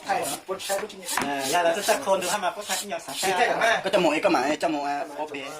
Yog lawv twb txawj kho ntawd mas puab txhaj ib nyuag xav saib. Koj coj mus ib koj mam coj mus ua pem.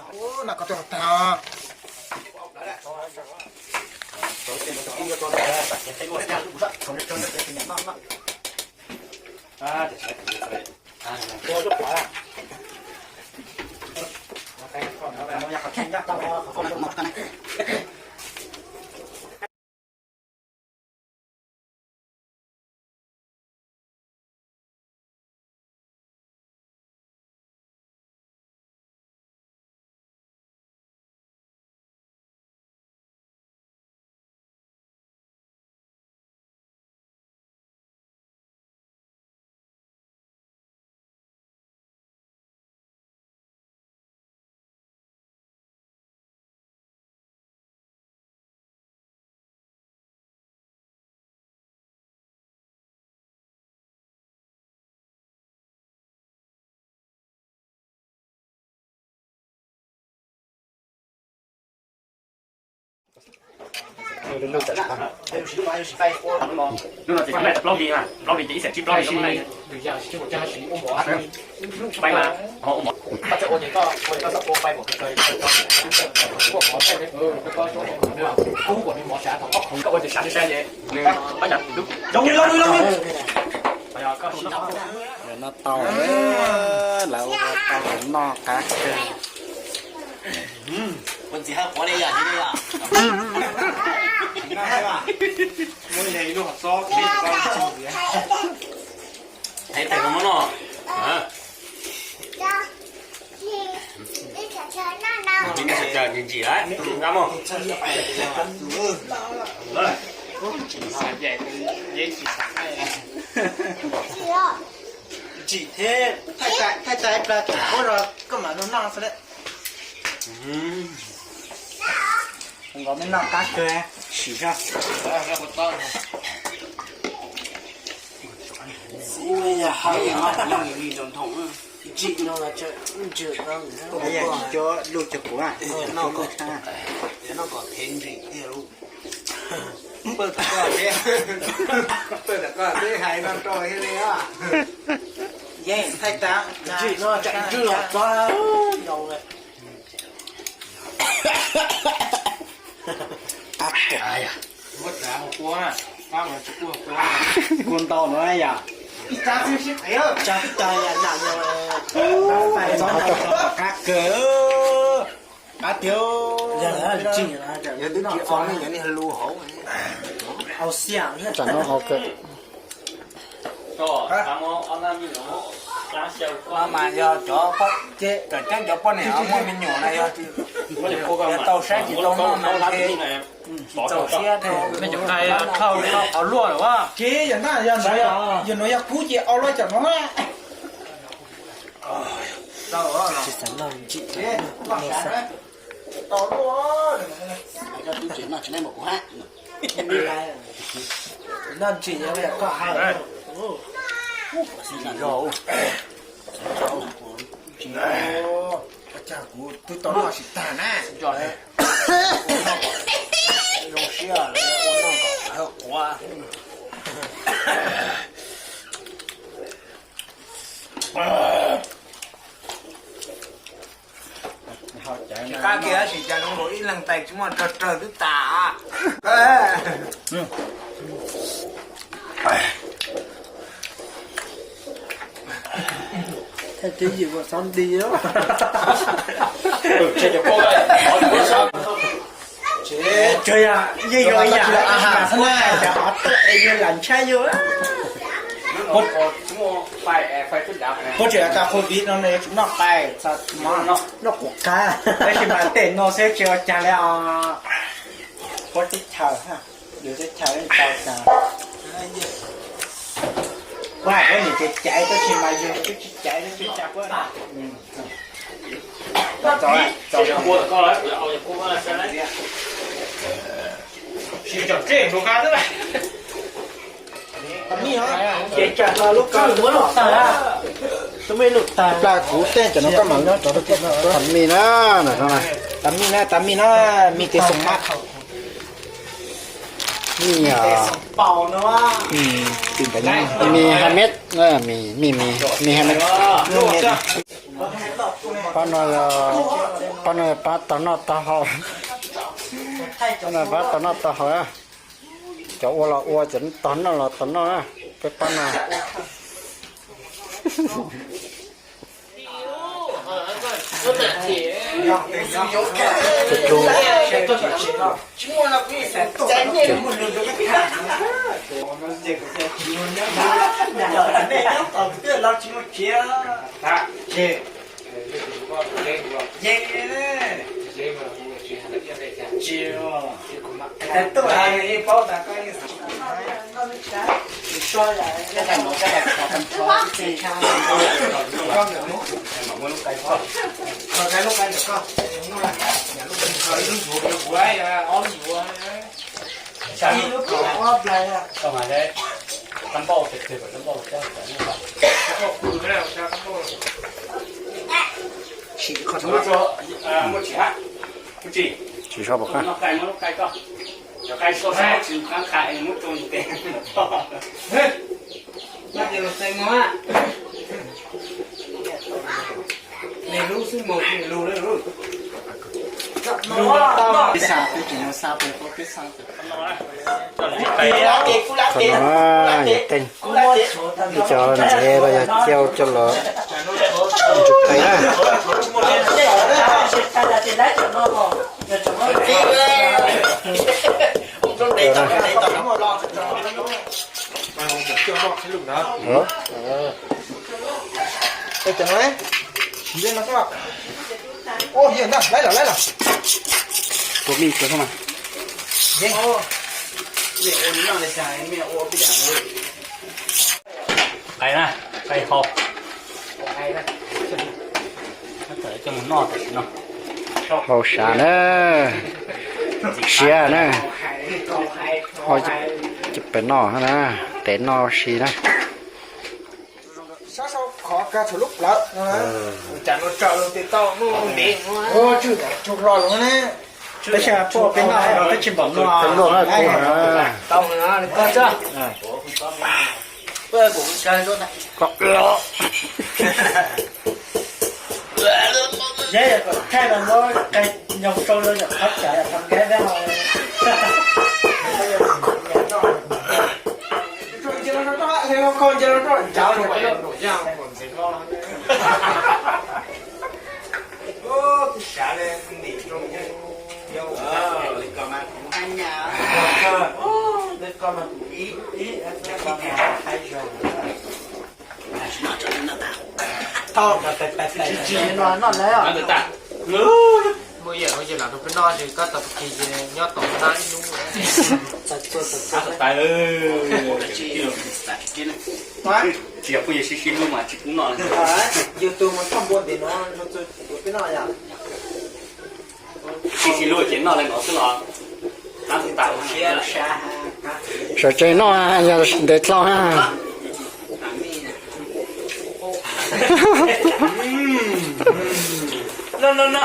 Lub no ces plaub hlis, plaub hlis ces ib xees tsib plaub hlis. Noj tau, lawv ua tau noj qab kawg. Ntsim thiab, thaij tais plag thaum ub los koj mam noj xwb. Nkawd me noj qab kawg, sim zog. Ntsim no, luj cuag kuv, noj kom phem ntsim thiab lauj. Pawg tam koj peb, pawg tam koj peb hais no rau thiab li. Yeej thaij tas, ntsim no tsam ntswj los txog yau lawm. Kua ntau no yom. Ib tsab xwb sib qev, tsab tag yam nam no. Fais txob no qab kawg. Qab tiag. Yog twb tsis o ne, yog nej lub hauv. Au xiam. Tsam no hauv kawg. Mas yog cov, cov coob cov poj niam muaj me nyuam na yog tsis tau saib tsis tau noj na, tsis txaus siab. Qhov luaj lawm. Ces yog na, yog nuav yog kub ces au lawm cov no na. Tsis xav noj ntsim. Noj ntsim yog koj hais. Ua cas kuv twb tau noj tsis tag na. Zoo siab ua noj kom quav. Qab kiag tab sis cas zoo nkaus ib leeg tais tsis muaj, rog rog twb tas. Thaij twb yim ua xob nti. Tsuas yog yeej yuav ib yam xwb na, cov qhov tuaj es yus lam ntshai yus. Puab tseem tas covid no nws yuav tsum noj qais, noj quav qab, tab sis mas tej no xwb tsis ua cas li os. Puab teb chaws, yus teb chaws tau cas. Puab hais puab niam caiv caiv tab sis mas yus twb tsis caiv, tsis cas puab. Plag kuv tej cov no koj mam nyob rau tam mij na, tam mij na, tam mij na, mij tes xoom mab. Mì, mì hai mét, mì, mì, mì hai mét. Pab no, pab no pab tau noj tau haus. Pab no pab tau noj tau haus. Cov ua los ua, cov tau noj los tau noj na. Peb pab no. Tsis sab pom qab. Qhov no yog teej, cov ntsev los yog cau coj los ntsug qe na. Ua mij kawg mas. Qai na, qai hau. Coj mus noj tam sim no. Hau sav na, siav na. Coj pem noj na, tes noj si na. Sab sau qhov kag tshuav lub plawv no. Cas no tsaws los tes tau muaj ntev no. Tswj tau tsaug hlo los ne. Peb xyaw puaj peb noj peb tsis npaum no. Peb luaj na, kub na. Tau na, koj tso. Koj thaij los muab qe nyoog sau los yom, qhov tsam yom, qhov nkaib dab hau. Muaj ib yam no ces lam rau peb noj ces koj tau pib kis ces nyob tau nab ib hnub. Tsis yog phooj ywg sib sib hlub mas tsis pub noj. Yus tus mas txog npua ntim no, peb noj yom. Sib sib hlub ces noj li no xwb los. Sawv tsees noj yog ntev dlhau na. No, no, no,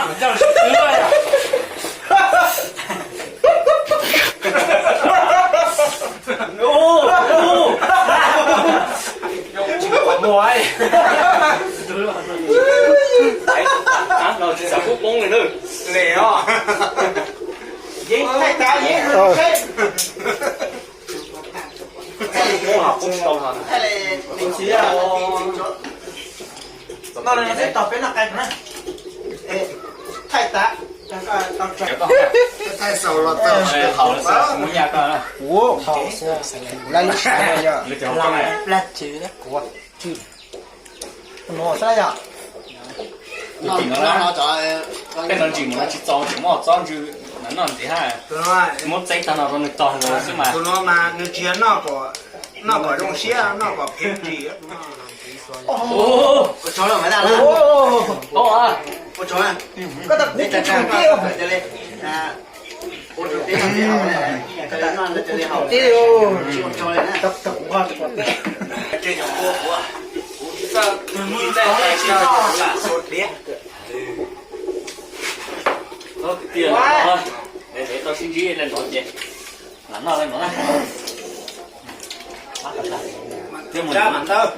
peb noj qe na. Thaij tas. Thaij xaus los tau. Ua, laj lub sab no yog. No xwb yom. Tej no ntsis mus no tsis txaus, tseem muab txob ntsw, noj ntxiv hab. Muab txeeb tag no rau nws tog xwb mas. Tus no mas nws tsis yog noj kom zoo siab, noj kom phem ntsis. Kwv tij, tau sib ntsib li no ces lam Mas txhob mas ntawd,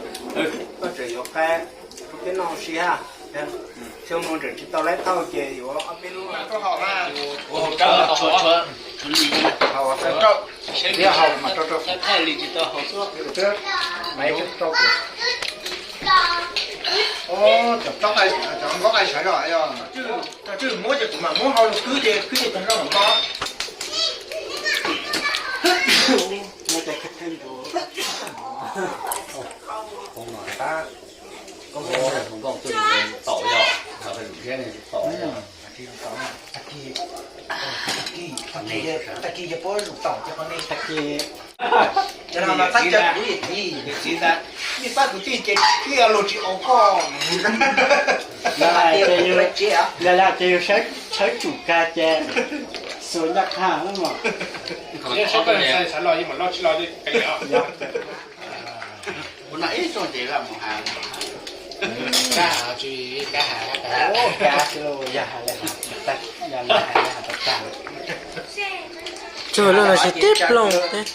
koj tseem yuav qab, koj peb noj ua si ha. Xyoo no tseem tsis tau laib thauj ces yuav ob peb lub. Haus mas rau rau. Cov nqaij sawv los yog, muab ces kuv mam muab hau los kwv ces kwv ces tag nrho mam noj. Koob no tab, koob no hluas nkauj tuaj yus taum yog, hluas nkauj thiab ne taum yog. Tag kis, tag kis, tag kis yog puab lus taum ces qhov ne tag kis. Cov no mas txhob caw kuv yawm txiv, yawm txiv ntag. Nej pab kwv tij ces tib lus tsis aus koj. Yog yog ces yus sawv tsum kag ces xuas ncaj qha mas. Sawv los, sawv los, sawv los, ib mam loj tsis loj. Ua no ib tsoom ces lam mus has, kab has tsis, kab has, kab has, yog has, yog has tag. Tsuag lub no tsis tib ploog thiab.